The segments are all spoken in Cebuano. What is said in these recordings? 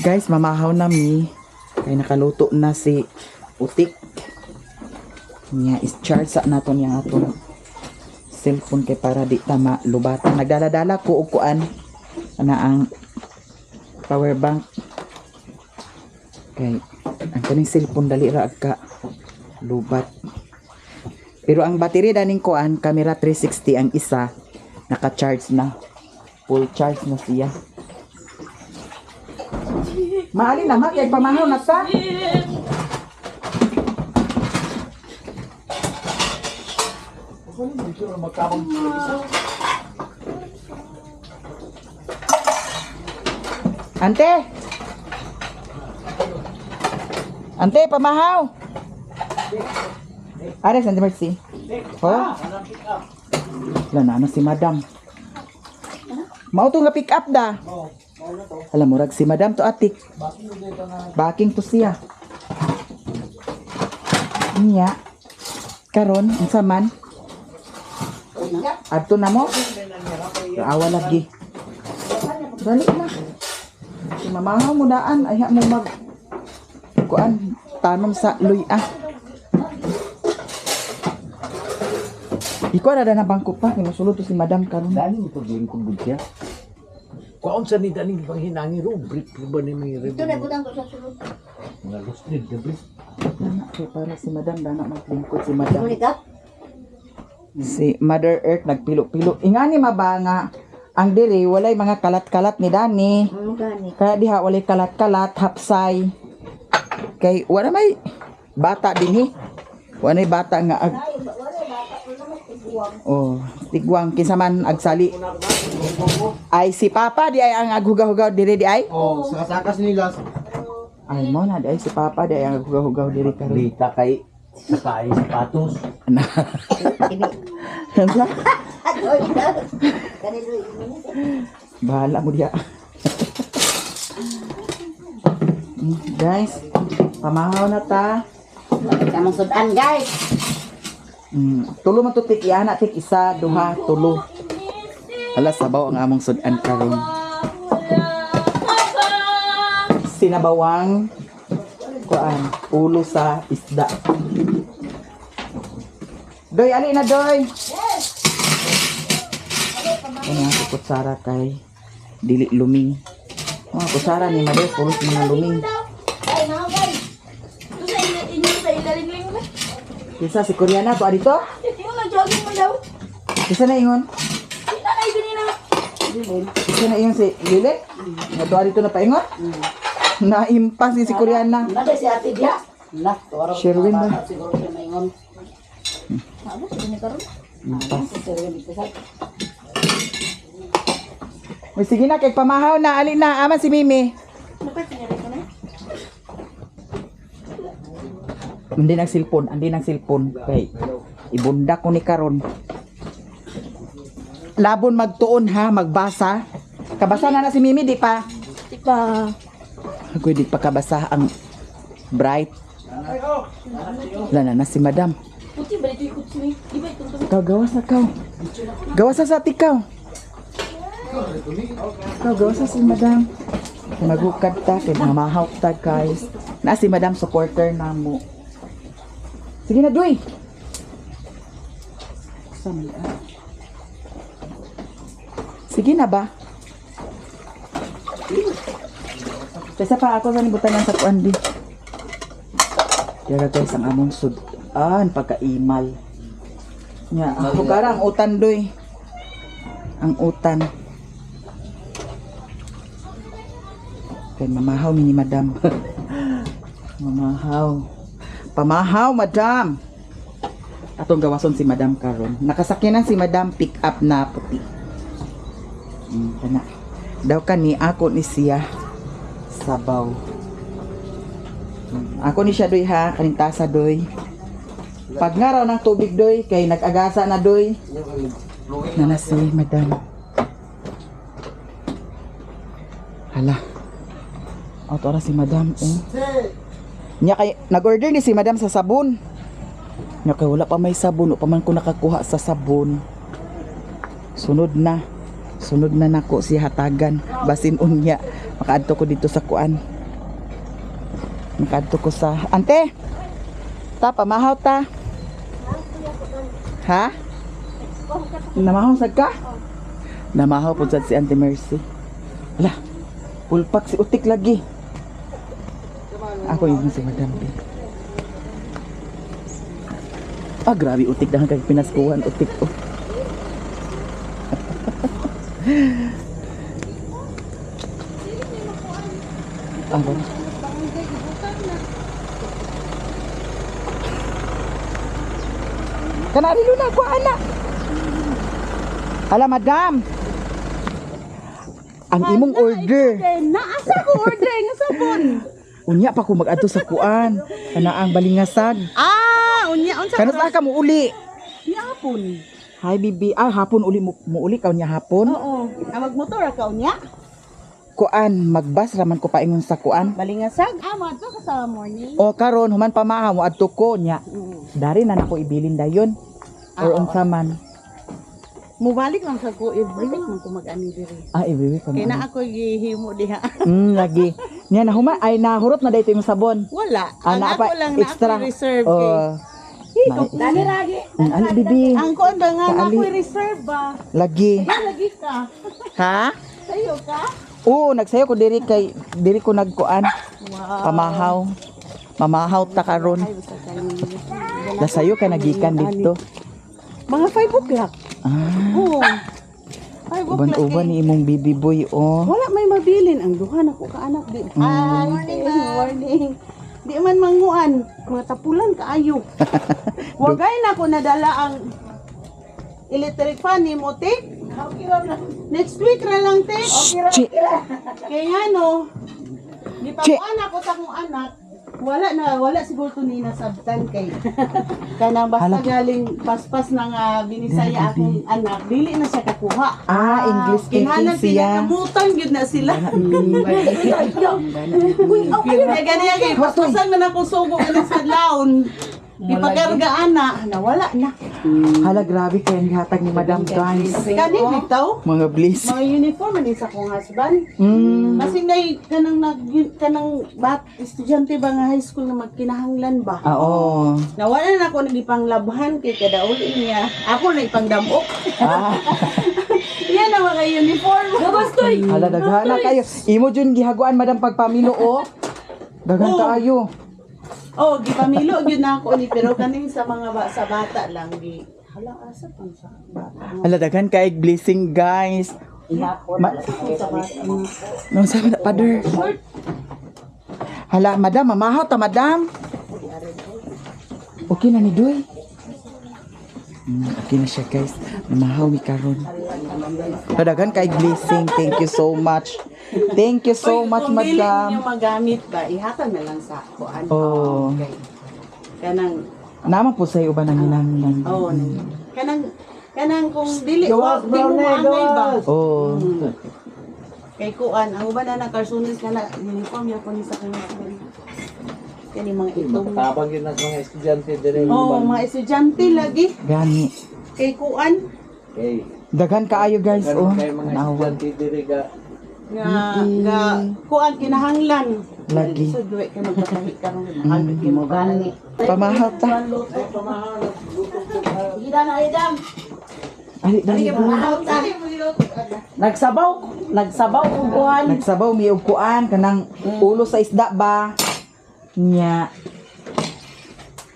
Guys, mamahaw na mi. Kay nakaluto na si Utik. Niya, is-charge sa nato niya atong cellphone kay para di ta malubatan. Nagdala-dala ko og kuan ana ang power bank. Kay ang kaning cellphone dali ra ka lubat. Pero ang battery daning kuan camera 360 ang isa naka-charge na. Full charge na siya. Maali na ma kay pamahaw na ta. Ante. Ante, pamahaw. Ares, Ante Mercy. Oh. Wala na, ano si Madam. Mao to nga pick up da. Alam mo, rag si Madam to atik. Backing to siya. Niya. Karon, unsa man? Adto na mo? Awa lagi. Balik na. Si mamahaw mo daan, ay mo mag kuan tanom sa luya. Iko na na bangko pa, kinusulod to si Madam karon. Dani mo paglingkod gud siya. Kuan sa ni dani panghinangi ro brief ba ni mga Ito na butang ko sa sulod. Mga lusnid na brief. Dana kay para si Madam dana maglingkod si Madam. Muli ka? Si Mother Earth nagpilo-pilo. Ingani mabanga ang diri walay mga kalat-kalat ni Dani. Ano gani? Kaya diha walay kalat-kalat, hapsay. Kay wala may bata dinhi. Wala may bata nga ag Ay, wala bata ko naman tiguang. Oh, tigwang kinsa man agsali. Ay si Papa di ay ang aghugaw-hugaw diri di ay. Oh, sakasakas nila. Ay mo na di ay si Papa di ay ang aghugaw-hugaw diri karon. Lita kay sakay sapatos. Na. Ini. Unsa? Adoy. Kanilo ini. Bahala mo diha. Guys, pamahaw na ta. Kamang sudan, guys. Tulo man to tik iana tik isa, duha, tulo. Hala sabaw ang among sudan karon. Sinabawang kuan, ulo sa isda. Doy, ali na doy. Ano ang kutsara kay dili luming. Mga kutsara ni Mother, pulos mga luming. Ay, mga guys. Ito sa inyo sa ilalim mo. Kisa si Koreana to adito? Yung na-jogging mo daw. Kisa na ingon? Kita kayo ganina. Kisa na ingon si Lili? Nga to adito na paingot? Naimpas ni si Koreana. Nada si Ate Dia. Nah, tuwaro. Sherwin ba? Siguro siya maingon. Ano sa ganito karon? Impas. Si Sherwin ito sa. Uy, sige na, kay pamahaw na, ali na, ama si Mimi. Napay pinili ko na. Hindi ng cellphone, hindi ng cellphone. Kay, ibunda ko ni karon. Labon magtuon ha, magbasa. Kabasa na na si Mimi, di pa? Di pa. Agoy, di pa kabasa ang bright. Wala na na si Madam. Puti ba dito ikot si Di ba itong Ikaw, gawas na ikaw. Gawas na sa ate ikaw. Ikaw, gawas na si Madam. Magukad ta, kay mamahaw ta, guys. Na si Madam supporter na mo. Sige na, Duy. Sa may, ah. Sige na ba? Kaysa pa ako sa nibutan ng sakuan di. Kaya guys, ang among sudan, pagkaimal. Nya, ako kara ang utan doy. Ang utan. Kay mamahaw mi ni madam. Mamahaw. Pamahaw, madam. Atong gawason si madam karon. Nakasakyanan si madam pick up na puti. Kana. Daw kani ako ni siya sabaw. Ako ni siya doy ha, kaning tasa doy. Pag ngaraw ng tubig doy, kay nag-agasa na doy. Nana si madam. Hala. Oh, tora si madam eh. Nya kay nag-order ni si madam sa sabon. Nya kay wala pa may sabon, o pa man ko nakakuha sa sabon. Sunod na. Sunod na nako si hatagan. Basin unya. Makaadto ko dito sa kuan. Makadto ko sa Ante. Ta pamahaw ta. Ha? Namahaw sad ka? Namahaw pud sad si Ante Mercy. Ala. Pulpak si Utik lagi. Ako yung si Madam B. Ah, grabe utik dahil kay pinaskuhan utik oh. Ah, ba? Kanari luna ko ana. Hala, madam. Ang imong order. Naasa ko order nga sabon. Unya pa ko mag-adto sa kuan. Kana ang balingasag. Ah, unya unsa Kanus ka mo uli? Niapon. Hi bibi. Ah, hapon uli mo, uli ka unya hapon. Oo. Ang magmotor ka unya. Kuan magbas raman ko paingon sa kuan. Balingasag. Ah, mo ka sa morning. O karon human pa maaha mo adto ko nya. Dari na nako ibilin dayon. Or unsa man. Mubalik lang sa ko every week man ko mag-ani diri. Ah, every week pa Kay mo. na ako gihimo diha. Lagi. Nya na human ay nahurot na dayto imong sabon. Wala. Ah, Ang naa ako pa lang na extra. ako reserve kay. Oh. Dali lagi. Ali bibi. Ang kuan ba nga na Kaali. ako reserve ba? Lagi. Ay, lagi ka. Ha? Sayo ka? Oo, nagsayo ko diri kay diri ko nagkuan. Wow. Pamahaw. Mamahaw ta karon. Ay, basta kayo. Nasayo ka nagikan dito. Mga 5 o'clock. Ah, Oo. 5 o'clock. uban-uban eh. ni imong bibi boy oh. Wala may mabilin ang duha na ko ka anak di. Ay, morning, morning. Di man manguan, mga tapulan kaayo. Wagay na ko nadala ang electric fan ni mo, tik. Next week ra lang, tik. Chi, Kaya nga no, di pa Che. ko anak ko sa akong anak, wala na, wala siguro to ni nasabtan kay kanang basta Hala. galing paspas na nga binisaya akong anak, dili na siya kakuha. Ah, English Kinahanglan speaking siya. pinakamutan gyud na sila. Bibi. Kaya ganyan kay paspasan man ako sugo ka sa laon. Ipakarga ana, nawala na. Hala, grabe kay ang gihatag ni Madam guys. Kani bitaw, Mga bliss. mga uniform man sa akong husband. Masing nay kanang nag kanang bat estudyante ba nga high school na magkinahanglan ba? Ah, oo. Nawala na ako nagipang labhan kay kada uli niya. Ako na ipangdamok. Ah, Yan ang mga uniform. hala daghana kayo. Imo jud gihaguan Madam pagpamilo oh. Daghan Oo. kaayo. Oh, gipamilo gyud na ako ni pero kaning sa mga ba, sa bata lang gi. Hala asa pang sa bata. Hala daghan kay blessing guys. Ma Sa bata. No, sabi na, father. Hala, madam, mamahaw ta, madam. Okay na ni Doy. Okay na siya, guys. Mamahaw mi karon. Daghan kay blessing. Thank you so much. Thank you so Uy, much, kung dili madam. ninyo magamit ba, ihatag na lang sa kuan. Oo. Okay. Kanang Naman po sa'yo ba nang hinanglan? oh, kanang kanang kung dili Gawas, di mo brownie, maangay ba. gawas. Oh. Kay kuan ang uban na na karsunis na na uniform ya ko ni sa kanya. Kani mga itong. Makatabang yun ang mga estudyante dire. Oh, mga estudyante lagi Gani. kay kuan Okay. Daghan kaayo guys, oh. Kay mga Tanawa. estudyante dire ga nga nga kuan kinahanglan. Lagi. So duwe kay magpatahi karon mahal kay mo gani. Pamahaw ta. Ida na idam. Ali, dali, dali. Nagsabaw, nagsabaw og kuan. Nagsabaw mi og kuan kanang ulo sa isda ba? Nya.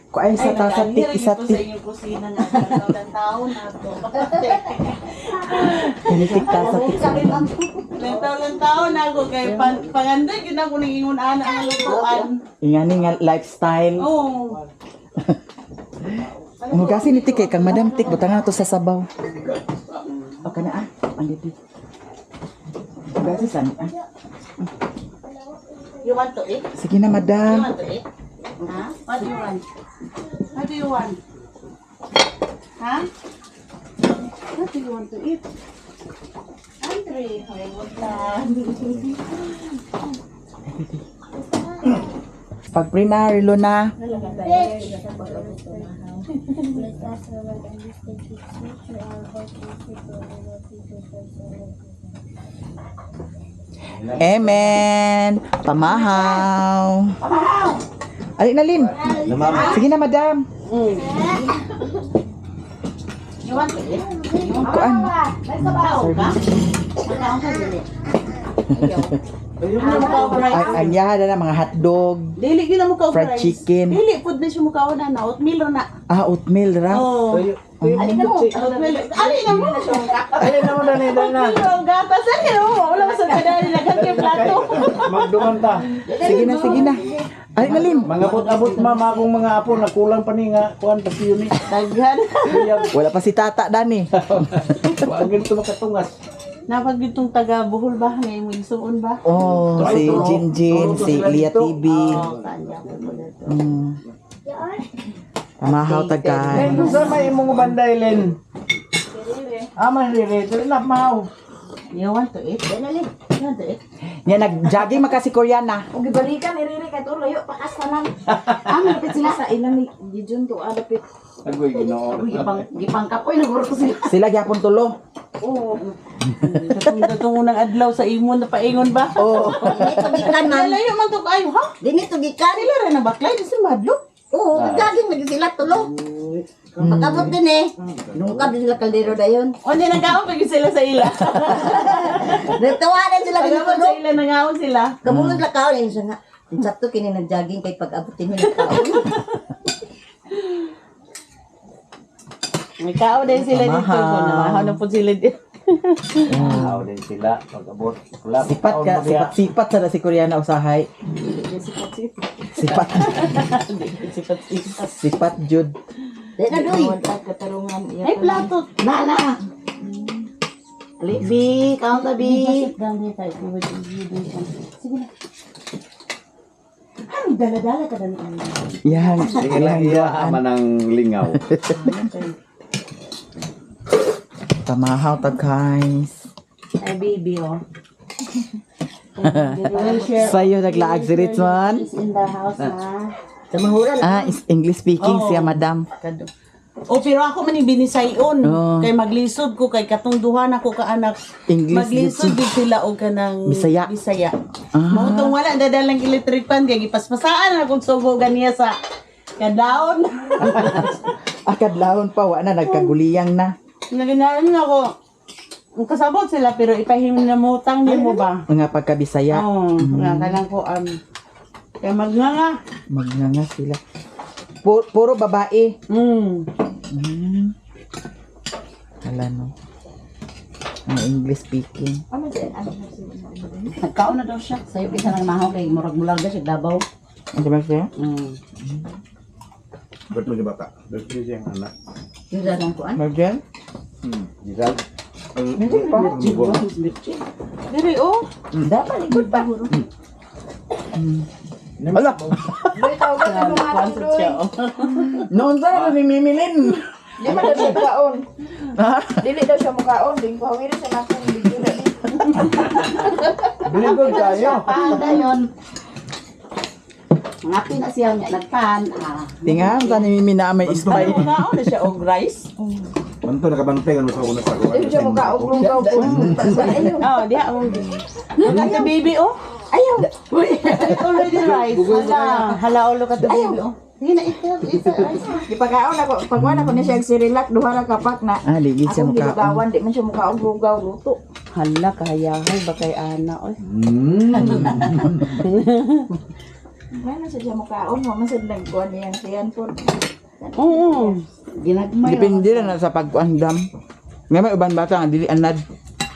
Kuan sa ta sa tik isa Sa tik. inyong kusina nga ng tao na to. Kani tik ta sa tik. Lang tao na ako kay pan, panganday gyud ako ning ingon ana ang lutuan. Ingani nga lifestyle. Oh. Mugasi ni tik kay kang Madam Tik butangan to sa sabaw. O kana ah, ang dito. Mugasi sa ni ah. You want to eat? Sige na You madam. want to eat? Huh? What do you want? What do you want? Huh? What do you want to eat? Andre, ay wag lang. Pag pre na relo na. Bless us, O Lord, and these thy gifts, which we are about to receive from the Lord Jesus Christ, our Lord. Amen. Pamahaw. Ali na, Lin. Sige na, madam. You want to eat? Kuan. May sabaw ka? Makaon ka dili. Ay, ang na mga hotdog. Dili gyud na mo kaog Fried rice. chicken. Dili pud na siya mukaon na oatmeal ra na. Ah, oatmeal ra. Oh. Ali na mo. Oatmeal. Ali na mo. Ay, naman na nila na. Oatmeal ang gatas. Ali na mo. Wala sa tanan naghan kay plato. Magduman ta. Sige na, sige na. Ali na, Lin. Mga abot-abot mama akong mga apo nakulang pa ni nga kuan pa siyo ni. Daghan. Wala pa si Tata, Dani. Wa ganito makatungas. Napag itong taga Bohol ba? Ngay mo isuon ba? Oh, si Jinjin, si Lia TV. Oh, kanya ko mo dito. Pamahaw ta, guys. Len, sa may imong banday Len. Ama rere, dili na mahaw. You want to eat? Dali. You want to eat? Nya nag-jogging maka si Koreana. Ug gibalikan ni Riri kay layo pakas na lang. Ah, malapit sila sa ilan ni Gijun to alapit. Agoy Ginoo. Uy, gipang gipangkapoy na ko sila. Sila gyapon tulo. Oo. Datong unang adlaw sa imo na paingon ba? Oh. Dili to gikan, ma'am. Layo man to kayo ha? Dili to gikan. Sila ra na baklay di sila madlo. Oo, gaging lagi sila tulo. Pagkabot din eh. Nungkab din sila kaldero dayon. O di nagaon pa gyud sila sa ila. Nagtawanan sila din Pagabot tulo. sa ila nangaon sila. Kamulon sila kaon eh. Siya nga. Sakto kini nag-jogging kay pag-abot din nila kaon. May kao din sila dito. Pamahaw. Namahaw na po sila dito. Mahaw din sila pag-abot. Wala, Sipat ka, sipat sipat sa si Koreana usahay. Sipat. Sipat-sipat. Sipat jud. Di na doy. Katarungan iya. Ay plato. Na na. Ali bi, kaon ta bi. Sit down here tayo. Sige na. Anong dala-dala ka na ni Yan, Ilang iya man ang lingaw. Pamahaw ta, guys. Ay baby oh. Sayo naglaag si Richmond. Is in the house ha. Sa mahuran. Ah, is English speaking siya, madam. O pero ako man yung binisayon. Oo. Kay maglisod ko kay katong duha na ko ka anak. English Maglisod gid sila og kanang Bisaya. Bisaya. Ah. Mao tong wala dadalang electric fan kay gipaspasaan na kung sugo ganiya sa kadaon. Akadlawon pa wa na nagkaguliyang na. Naginaan na ako. Ang kasabot sila pero ipahinamutang nimo ba? Mga pagkabisaya. Oo, nga kanang ko kay magnganga. Magnganga sila. Puro babae. Hala no. Ang English speaking. Nagkaon na daw siya. Sayo kita nang mahaw kay murag mulag siya Davao. Ano ba siya? Birthday bata. Birthday siyang anak. Yung dalang kuan. Margel? Gisal. Diri oh. Dapat likod pa. Ala! Kuan sa siya oh. Noon sa ni Mimilin. Di man daw siya mukaon. Ha? Dili daw siya mukaon. Ding pahawiri sa nakong video na ni. Bilingod tayo. Pan dayon. Ngapi na siya niya nagpan. Ah. Tinga, sa ni Mimi na may spy. Ano ngaon na siya og rice? Banto nakabantay ano sa una sa kuan. Dili siya mukaon lugaw po. Oh, diha oh. Look at the baby oh. Ayaw. It's already rice. Hala, hala oh, look at the baby oh. Sige na, eat eat the rice. Gipakaon ako, pagwan ako ni siya og Cerelac duha ra ka pack na. Ah, ligi siya Akong mukaon. gilugawan, di man siya mukaon lugaw luto. Hala, kahayahay ba kay Ana oy. Wala na siya mukaon, wa man sad nagkuan niyang tiyan po. Oo. Ginagmay. Depende na sa pagkuandam. Nga may uban bata nga dili anad.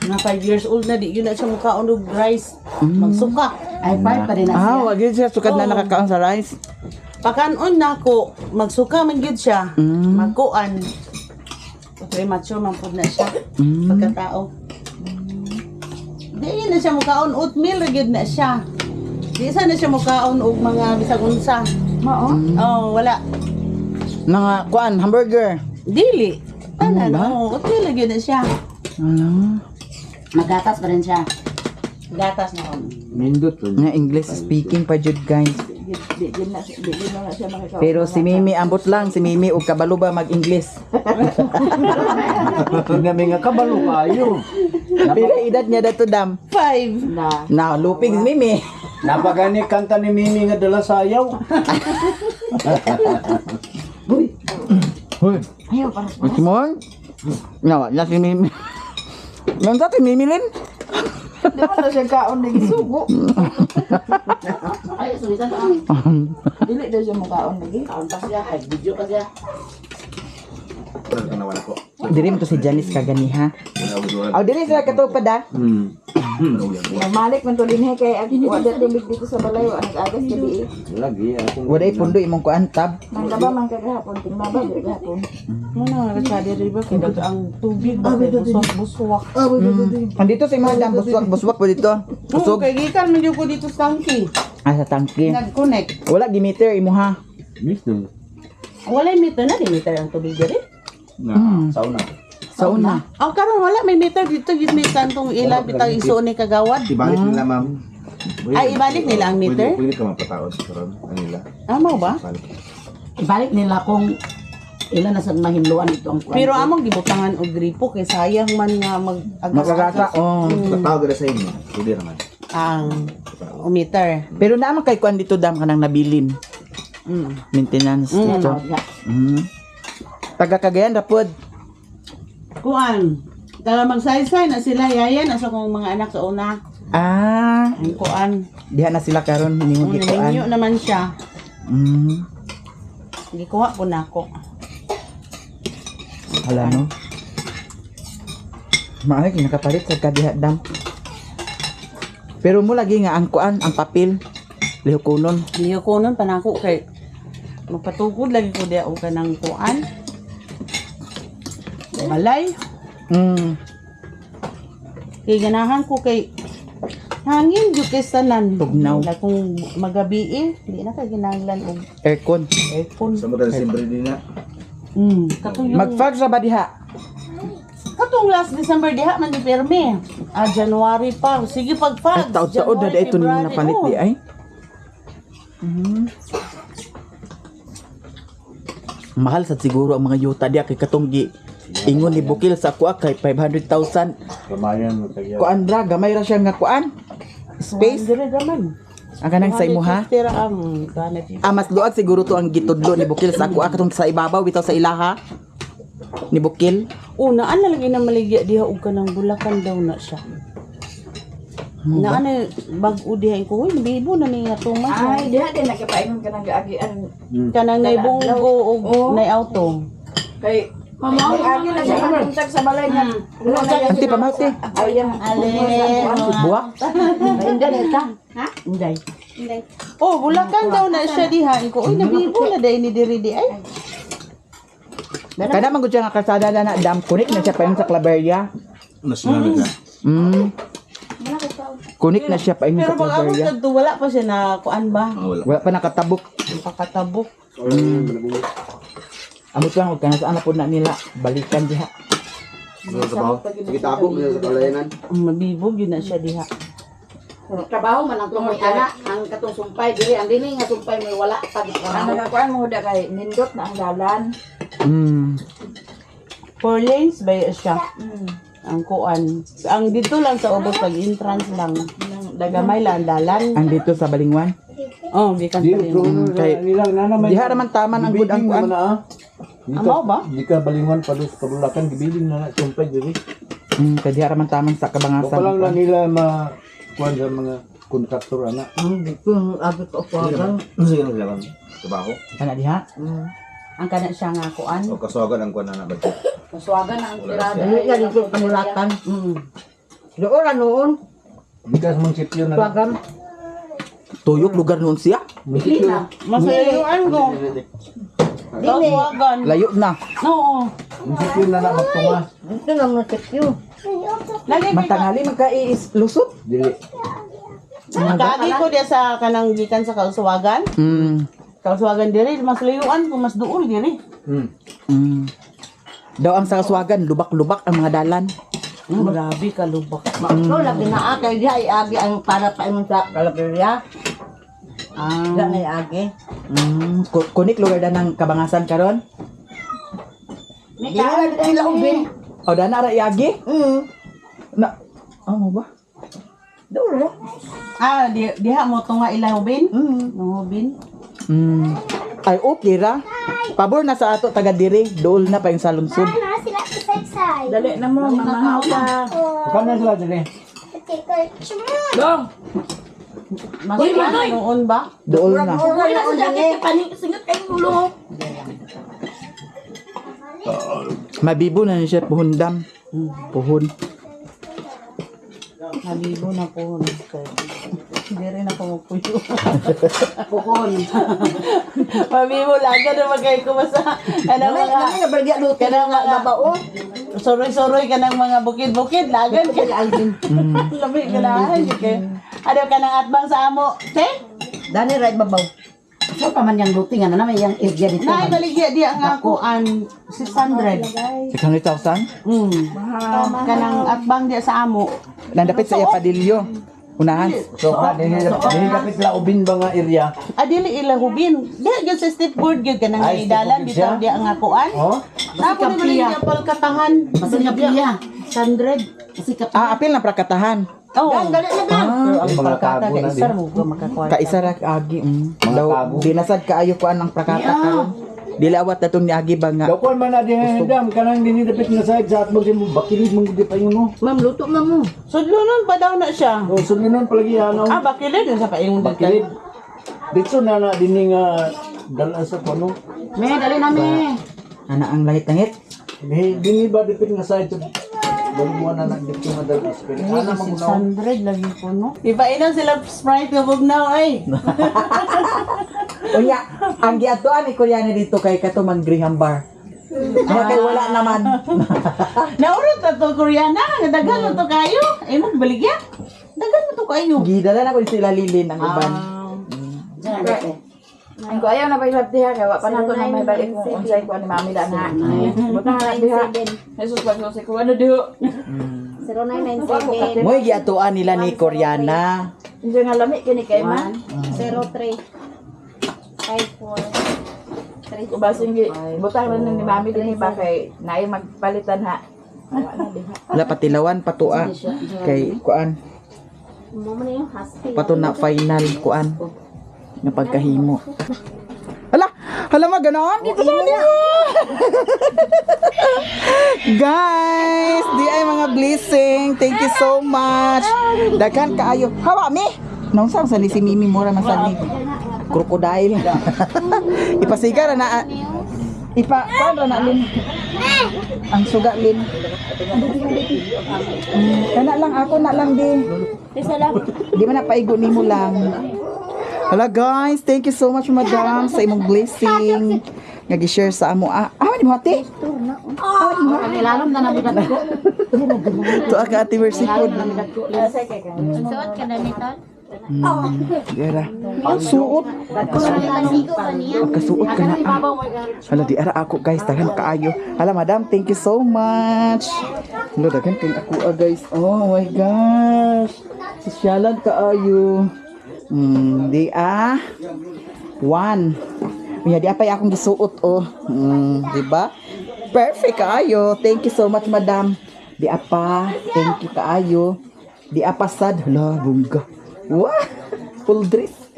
Nga 5 years old na di yun na siya mukaon og rice. Magsuka. Ay five pa rin na siya. Ah, wag yun siya sukad na nakakaon sa rice. Pakanon nako, magsuka man gyud siya. Magkuan. Premature man pud na siya. Pagkatao. Di na siya mukaon oatmeal ra gyud na siya. Di sa na siya mukaon og mga bisag unsa. Mao. Oh, wala. Mga kuan hamburger. Dili. Tanan, ba? oh, oatmeal ra gyud na siya. Ano? Magatas pa rin siya. Gatas na kon. Nindot. Nga English speaking pa jud, guys. Di di na di di na siya makakaon. Pero si Mimi ambot lang si Mimi og kabalo ba mag-English. Hindi namin nga kabalo kayo. Pila edad niya dato, Dam? 5. Na. Na, lupig si Mimi. Napagani kanta ni Mimi nga dala sayaw. Hoy. Ayaw para. Simon? Nawa, na si Mimi. Yan sa si Mimi Lin. Di ba na siya kaon lagi sugo? Ay, sulitan ka. Dili daw siya mukaon lagi. Kaon pa siya, ay video pa siya. Wala ka nawala ko. Diri mo to si Janice kaganiha. Wala wala. Aw, diri sila katupad ah. Malik man to dinhi kay ag wa da tubig dito sa balay wa nag-agas gabi eh. Lagi akong Wala pundo imong kuan tab. Mangkaba man kagahapon tingbaba gahapon. Muna nga sa diri ba kay daga ang tubig ba kay buswak-buswak. Andito si Madam buswak buswak po dito. Oo, Usog. kay gikan man jud ko dito sa tangki. Ah, sa tangki. Nag-connect. Wala gimeter imo ha. Miss no. Wala meter na di meter ang tubig diri. Na, sauna. Sa una. Ang karon wala may meter dito gid may kantong ila bitang isuon ni kagawad. Ibalik nila, ma'am. Ay, ibalik nila ang meter? Pwede, pwede ka mapataod karon nila. Amo ba? Balik. Ibalik nila kung ilan na sa mahinluan ito ang kuan. Pero among gibutangan og gripo kay sayang man nga mag Magagasa. Oh. Tatawag ka sa inyo. Pwede naman. ang meter. Pero naman kay kuan dito dam kanang nabilin. Maintenance dito. Mm. Taga Cagayan ra pod. Kuan. Tara magsaysay na sila yaya na sa kong mga anak sa una. Ah, Ang kuan. diha na sila karon ningon gikuan. Naminyo naman siya. Gikuha po nako. Hala no. Maayo kay nakapalit sa kadiha dam. Pero mo lagi nga ang kuan, ang papel lihukonon. Niyo ko nun panako kay magpatukod lagi ko diya og kanang kuan. Balay. Kay ganahan ko kay hangin jud kay tanan. Tugnaw. Na kung magabi eh, di na kay ginahanglan og Aircon. aircon. Sa mo dahil simbre din na. Katong yung, Mag-fog sa ba diha? katong last December diha man ni perme. Ah, January pa. Sige pag Ay, fog. taod-taod na ito nimo napalit di ay. Mahal sad siguro ang mga yuta diha kay katong gi ingon ni Bukil sa kuha kay 500,000. Kamayan mo kaya. Kuan ra gamay ra siya nga kuan. Space Dire naman. ang kanang sa imo ha. 250 ra ang 250. Ah, mas luag siguro to ang gitudlo ni Bukil sa kuha katong sa ibabaw bitaw sa ilaha ni Bukil. Oh, naan na lagi na maligya diha og kanang bulakan daw na siya. Naan na bag-o diha ko, uy, nabibo na ni nga tumas. Ay, diha din nagkapaingon ka ng gaagian Kanang nay bunggo og nay auto. kay Mama, agi na siya kamuntag sa balay niya. Ante pamate. Ay, ang Buwak. Inday na ita. Ha? Inday. Oh, bulakan daw na siya diha ko. Uy, nabibo na dai ni diri di ay. Kada man gud siya nga kalsada na na dam kunik na siya paingon sa Claveria. National na. Kunik na siya paingon Pero sa pag abot Claveria. kadto wala pa siya na kuan ba? Ah, wala. Wala pa nakatabok. Pakatabok. Amot lang og kana saan na pud na nila balikan diha. Sige tabo mo sa kalayanan. Mabibog yun na siya diha. Trabaho man ang tong may anak, ang katong sumpay diri ang dili nga sumpay may wala pa Ang trabaho. nagakuan mo da kay nindot na ang dalan. Four lanes ba siya? Ang kuan. Ang dito lang sa ubos pag entrance lang. Dagamay lang ang dalan. Andito sa Balingwan. Oh, gikan pa rin. Kay diha raman taman ang gud ang kuan. Amaw ba? Di ka balingan pa dos pabulakan gibiling na na sumpay diri. Kay diha raman taman sa kabangasan. Baka lang na nila ma kuan sa mga kontraktor ana. Kung abot ko ko. Sige nang laban. Trabaho. Kana diha. Ang kana siya nga kuan. O kasawagan ang kuan na na budget. Maswagan na ang tirada. Dili na dito panulakan. Doon ra noon. Di ka sa mga sityo na. Tuwagan. Tuyok lugar noon siya. Munisipyo. Masayuan ko. Tawagan. Layo na. Oo. Munisipyo na na magtunga. Dito na mo sikyo. Lagi kay Matangali man ka lusot. Dili. Kaagi ko diya sa kanang gikan sa Kauswagan. Kauswagan diri mas layuan ko mas duol diri. Daw ang sa kaswagan, lubak-lubak ang mga dalan. Grabe ka lubak. Mao lagi na kay diha iagi ang para paingon sa Calaveria. Ah. Diha na iagi. Kunik lugar na ng kabangasan karon. Dili na nila ubin. O dana ra iagi? Na Ah, mo ba? Dool ra. Ah, diha mo to nga ilahubin? Lahubin. Ay, okay ra. Pabor na sa ato taga diri, dool na pa yung sa lungsod. Ano sila saysay? Dali na mo, mamahaw ka. Kano sila dili? Okay, ko. Dong! Mas noon ba? Dool na. Wala sa jacket kay singot kay ulo. Mabibo na ni siya puhundam. Puhon. Nalibo na po. Hindi rin ako magpuyo. Puhon. Mabibo laga na magkay ko basta. Ano mga... Kanang mga babao. Suroy-suroy ka ng mga bukid-bukid. Lagan ka. Labi ka na. Ano ka ng atbang sa amo? Te? Dani right babaw. So pa man yang luti nga na may yang area dito. Naay baligya diya nga ako ang 600. 600,000? Kanang atbang diya sa amo. Nandapit sa iya padilyo. Unahan. So ka dinhi dinhi dapit laubin ba nga area? Ah, dili ilahubin. Diya gyud sa stepboard gyud kanang Ay, idalan stepboard bitaw siya? diya nga kuan. Oh? Ako ni baligya palkatahan. Basta kapiya. 600. Kasi kapiya. Ah, apil na prakatahan. Oh. Dali na gan. Ang mga Palkata kago kay na isar din. mo ka makakuan. Kaisa ra agi. Mga Daw kago. dinasad kaayo kuan ang prakata karon. Dilawat na tong niagi ba nga. Daw kuan man na dinhi dam kanang dinhi dapit nga side sa atbang mo bakilid man gud pa yun no. Ma'am luto na mo. Sudlonon pa daw na siya. Oh, sulunon palagi ano. Ah, bakilid sa paingon dito. Bakilid. Dito na na dinhi nga dala sa kuno. Me dali na me. Ana ang langit-langit. Dinhi dinhi ba dapit nga side sa Baluan na na dito nga dala sa pero ana magunaw. 600 lagi po no. Ipainom sila Sprite kabog na ay. Unya, ang giatuan ni Koreana dito kay kato mang Graham Bar. Mga kay wala naman. Naurot na to Koreana, nga daghan mo to kayo. Ay mo baligya. Daghan mo to kayo. Gidala na ko sila lilin ang uban. Ang ko ayaw na ba yung diha kay wa pa nato na may balik kung unsay ko ni mami dana. Butang na diha. Jesus pagsusi ko ano diho. 0997 Mo'y giatuan nila ni Koreana. Unsa nga lami kini kay ma? 03 54 Ubasin gi butang na ni mami dinhi ba kay naay magpalitan ha. Wa na diha. Wala patilawan patua kay kuan Mo man yung husky. pato na final kuan nga pagkahimo. Hala, hala ma ganon. Guys, di ay mga blessing. Thank you so much. Daghan kaayo. Hawa mi. Naunsa sa ni si Mimi mura man sa ni crocodile. Ipasiga ra na. Ipa kuan ra na lin. Ang suga lin. Kana lang ako na lang di. Di man na paigo nimo lang. Hello guys, thank you so much madam sa imong blessing. Nga gi-share sa amo. Ah, ah di mo ate? Pangilalom na nami ko. Tuwa ka Ate Mercy food. Suot ka na nito? Di ara. Suot. Pasigo ka niya? Pagkasuot ka na. Ah. Hala, di ara ako guys, daghan kaayo. Hala madam, thank you so much. Hala, daghan kay ako ah, guys. Oh my gosh. Sosyalan kaayo. Di ah. One. Unya, di apay akong gisuot oh. Di ba? Perfect kaayo. Thank you so much, madam. Di apa. Thank you kaayo. Di apa sad. Hala, bungga. Wah! Full dress.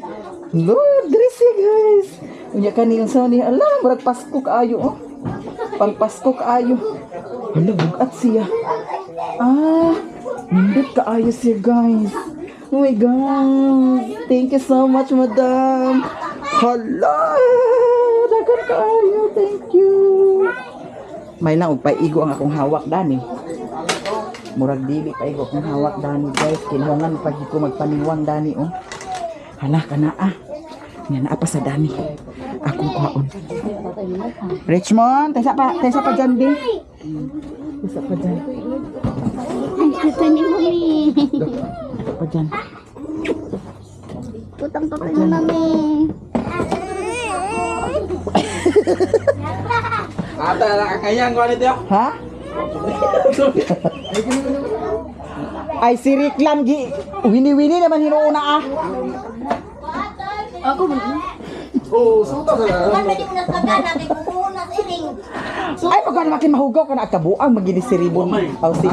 Lo, dress ya guys. Unya kanil sa ni ala, murag Pasko kaayo oh. Pang Pasko kaayo. Hala, bugat siya. Ah, nindot kaayo siya guys. Oh my God. Thank you so much, madam. Hala, daghan kaayo. Thank you. May lang og paigo ang akong hawak dani. Murag dili paigo akong hawak dani guys. Kinahanglan pag ko magpaniwang dani oh. Hala kana ah. Nga naa pa sa dani. Akong kuhaon. Richmond, taysa pa dyan di. Taysa pa dyan. Ay, tuto ni mami. Taysa pa dyan. Tutang tuto ni mami. Ha? Ay si Rick lang gi wini-wini naman hinuuna ah. Oh, suta sa Kan pwede mo nagkagana kay kumuuna sa iring. Ay pagka naman mahugaw ka na at kabuang magini si Ribbon. Aw si.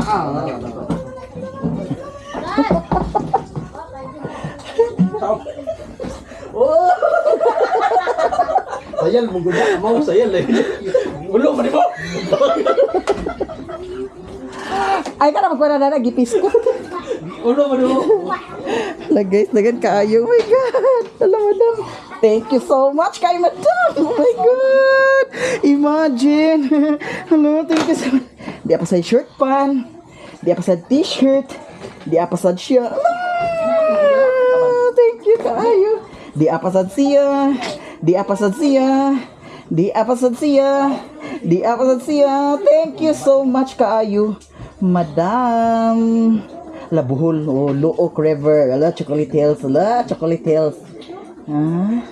Sayal mo gud mo sayal eh. Ulo man mo. Ay kana magkuha na na gipiskot. Ulo man mo. La guys, dagan kaayo. Oh my God. Alam, madam. Thank you so much kay madam. Oh my God. Imagine. Hello, thank you so much. Di pa sa shirt pan. Di pa sa t-shirt. Di pa sa siya. Ah, thank you kaayo. Di pa sa siya. Di pa sa siya. Di pa sa siya. Di pa sa siya. Thank you so much kaayo. Madam. Labuhol o Luok River. Ala, Chocolate Hills. Ala, Chocolate Hills. Ah.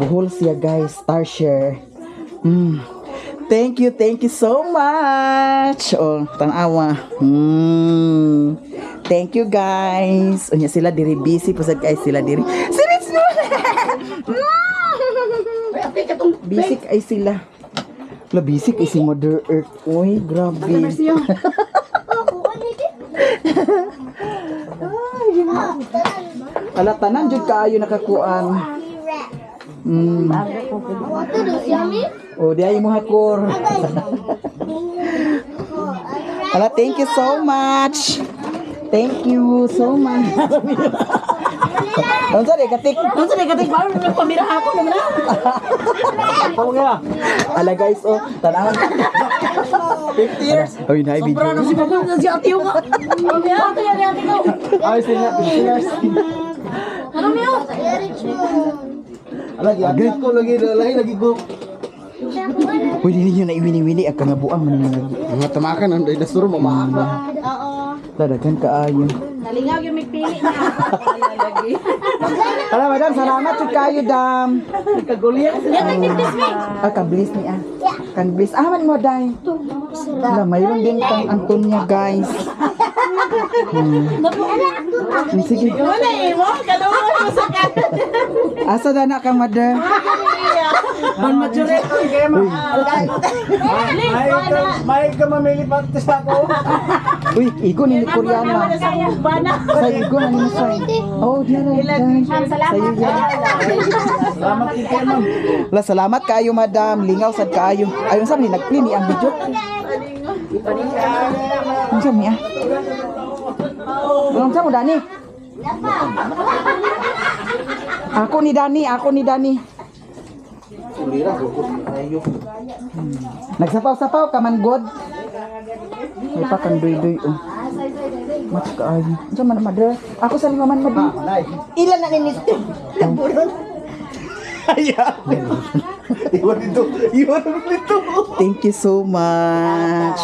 Buhol siya guys. Starshare. Thank you so much. Oh, tanawa. Thank you guys. Unya sila diri busy pusad guys sila diri. Serious no. Busy ay sila. La busy kay si Mother Earth. Uy, grabe. Ala tanan jud kaayo nakakuan. Oh, di ay mo hakor. Ala, thank you so much. Thank you so much. Unsa di katik? Unsa di katik ba pamira ako naman na. Ala guys, oh, tanawan. 50 years. Oy, na video. Sobra na si Papa na si Ate Yung. Ate yan ate ko. Ay sila 50 years. Ano niyo? Ala gi ako lagi lagi lagi ko. Uy, dili nyo na iwini-wini ang kangabuang man nyo. Mga tamakan ang dinosaur mamaak. Dadagan kaayo. Nalingaw yung may pili na. Ala, madam, salamat jud kayo, dam. Ah, kablis ni ah. Kan bliss. Ah, man mo day. Ala, mayroon din kang Antonia, guys. Sige. Wala eh mo, kadungan mo sa kan. Asa na na ka, mother? Ban majority kay ma. May ka mamili pati sa ako. Uy, igo ni Koreana. Bana. Sa igo na ni Sai. Oh, diyan na. Salamat. Salamat din kayo, ma'am. La, salamat kaayo, madam. Lingaw sad kaayo. Ayon sa ni nagpli ni ang video. Unsa ni ah? Unsa mo Dani? Ako ni Dani, ako ni Dani. Nagsapaw-sapaw ka man god. May pa kang duy-duy oh. Much kaayo. Unsa man mother? Ako sa lima man madi. Ilan na ni Nagburon. Iwan dito. Iwan dito. Thank you so much.